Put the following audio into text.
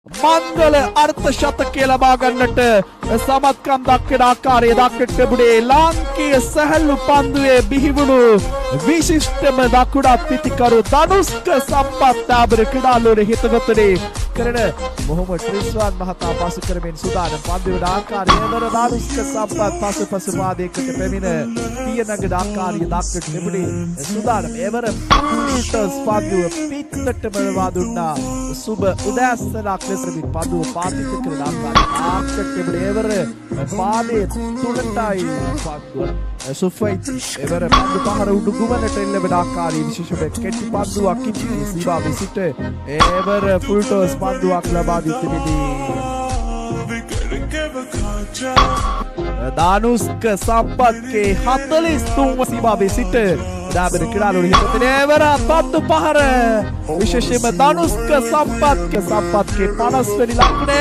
මංගල අර්ධ ශතකය ලබා ගන්නට සමත්කම් දක්වන ආකාරය දක්නට ලැබුණේ. ලාංකීය සැහැල්ලු පන්දුවේ බිහිවුණු විශිෂ්ටම දකුණත් පිතිකරු ධනුස්ක සම්පත් ආබර ක්‍රීඩාලෝල හිතවතුනි කරන මොහොමඩ් රිස්වාන් මහතා පසු කරමින් සූදානම්. පන්දු වන ආකාරය එවර ධනුස්ක සම්පත් පසු පසු පාදයකට පැමිණ පිය නගන ආකාරය දක්නට ලැබුණේ. සූදානම්. එවර ෆුල් පන්දුව පිටතටම ලබා දුන්නා. සුබ උදෑසනක් ලෙස පන්දුව පාතිත කරන ආකාරය දක්නට ලැබුණේ. එවර පාදයේ තුනටයි පන්දුව. සුෆයිත් එවර පන්දු පහර උඩු ගුවනට එල්ලවෙන ආකාරයේ විශේෂ කෙටි පන්දුවක් ඉදිරි සීමාවේ සිට එවර ෆුල් ටොස් පන්දුවක් ලබා දී තිබෙන්නේ. बिगड़ के बखा जा. ධනුස්ක සම්පත්ගේ 43 සීමාවේ සිට දාබර ක්‍රීඩාලු හිතේ එවර පන්දු පහර විශේෂයෙන්ම ධනුස්ක සම්පත්ගේ 50 වෙනි ලකුණ.